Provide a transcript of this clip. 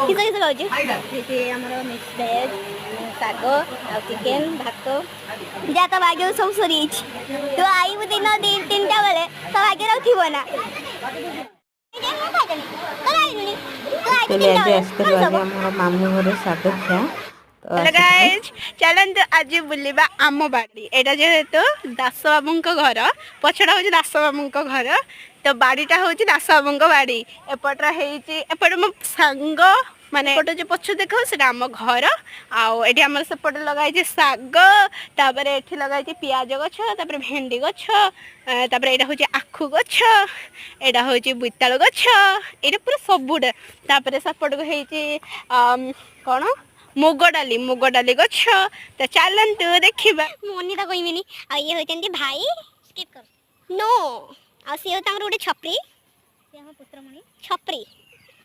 କିସ କିସ ଖାଉଛୁ? ଏଠି ଆମର ମିକ୍ସ ଭେଜ୍, ଶାଗ ଆଉ ଚିକେନ, ଭାତ। ଯା, ତା ଭାଗ୍ୟରେ ସବୁ ସରିଯାଇଛି। ତୁ ଆଇବୁ ଦିନ 3ଟା ବେଳେ, ତା ଭାଗ୍ୟରେ ଆଉ ଥିବ ନା। ମୁଁ ଖାଇଦେଲି, ତୋର ଆଇଲୁନି ତୁ ଆଇଛୁ। ଆକ୍ଚୁଆଲି 3ଟା ଆଜି ବେଳେ ଆସିଥିଲୁ, ଆଜି ଆମର ମାମୁଁ ଘରେ ଶାଗ ଖିଆ ତ ହ୍ୟାଲୋ ଆସିଥିଲୁ। ଗାଇଜ୍, ଚାଲନ୍ତୁ ଆଜି ବୁଲିବା ଆମ ବାଡ଼ି। ଏଇଟା ଯେହେତୁ ଦାସବାବୁଙ୍କ ଘର, ପଛଟା ହେଉଛି ଦାସବାବୁଙ୍କ ଘର, ତ ବାଡ଼ିଟା ହେଉଛି ଦାସବାବୁଙ୍କ ବାଡ଼ି। ଏପଟରେ ହେଇଛି, ଏପଟେ ମୋ ସାଙ୍ଗ ମାନେ, ଏପଟେ ଯେଉଁ ପଛ ଦେଖ, ସେଟା ଆମ ଘର। ଆଉ ଏଠି ଆମର ସେପଟେ ଲଗା ହେଇଛି ଶାଗ, ତାପରେ ଏଠି ଲଗା ହେଇଛି ପିଆଜ ଗଛ, ତାପରେ ଭେଣ୍ଡି ଗଛ, ତାପରେ ଏଇଟା ହେଉଛି ଆଖୁ ଗଛ, ଏଇଟା ହେଉଛି ବୋଇତାଳୁ ଗଛ, ଏଇଟା ପୁରା ସବୁଟା। ତାପରେ ସେପଟକୁ ହେଇଛି କ'ଣ, ମୁଗ ଡାଲି ଗଛ। ତ ଚାଲନ୍ତୁ ଦେଖିବା। ମୁଁ ଅନିତା କହିବିନି। ଆଉ ଇଏ ହେଉଛନ୍ତି ଭାଇ, ସ୍କିପ୍ କର, ନୋ। ଆଉ ସିଏ ହେଉଛି ତାଙ୍କର ଗୋଟେ ଛପ୍ରି, ସିଏ ଆମ ପୁତ୍ରମଣି ଛପ୍ରି।